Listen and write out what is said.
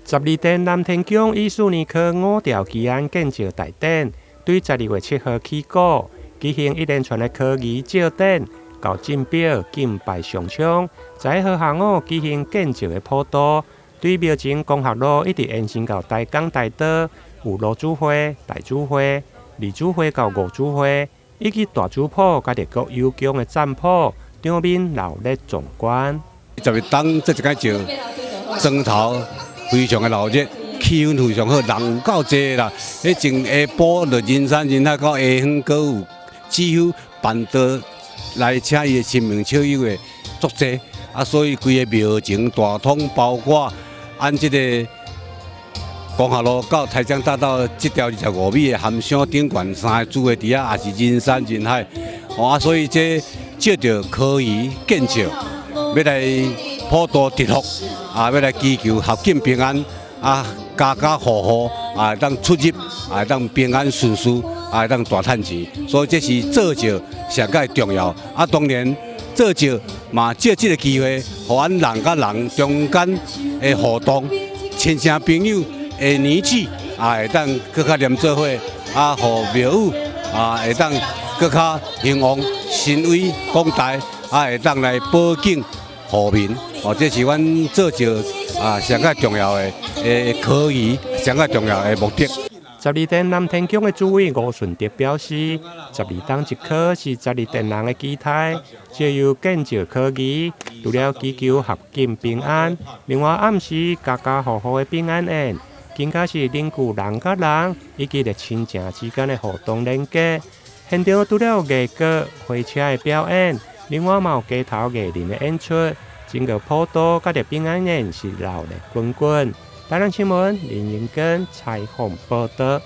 十二殿南天宮以四年科五條奇案建醮大典，對12月7號起鼓，舉行一連串的科儀醮典，到進表敬拜上槍，11號下午舉行建醮的普渡。對廟前光學路一直延伸到大江大道，有爐主會、大主會、二主會到五主會，以及大主普佮著國有宮的贊普，場面鬧熱壯觀。十二當這一擺醮莊頭非常的鬧熱，氣氛非常好，人有夠濟啦。彼從下晡就人山人海，到下昏閣有只有辦桌來請伊的親朋戚友的足濟。啊，所以規個廟前大通，包括按這個光學路到台江大道這條25米的函箱頂懸三个主會佇遐，也是人山人海。哦啊，所以這藉著科儀建醮，欲來普渡祈福，啊，欲來祈求合境平安，啊，家家戶戶啊，會當出入，啊，會當平安順遂，啊，會當大趁錢。所以這是做醮上蓋重要。啊，當然做醮嘛，藉這个機會，予咱人佮人中間的互動，親戚朋友的凝聚，啊，會當閣較黏做伙，啊，予廟宇啊，會當閣較興旺、神威廣大，啊，會當來保境護民。哦，這是阮做醮啊上蓋重要的科儀，上蓋重要的目的。十二殿南天宮的主委吳順德表示，十二冬一科是十二殿人的期待，藉由建醮科儀，除了祈求合境平安，另外暗時家家戶戶的平安宴，更加是凝聚人佮人以及親情之間的互動連結。現場除了有藝閣、花車的表演，另外嘛有街頭藝人的演出，整個普渡佮著平安宴是鬧熱滾滾。台南新聞林英根採訪報導。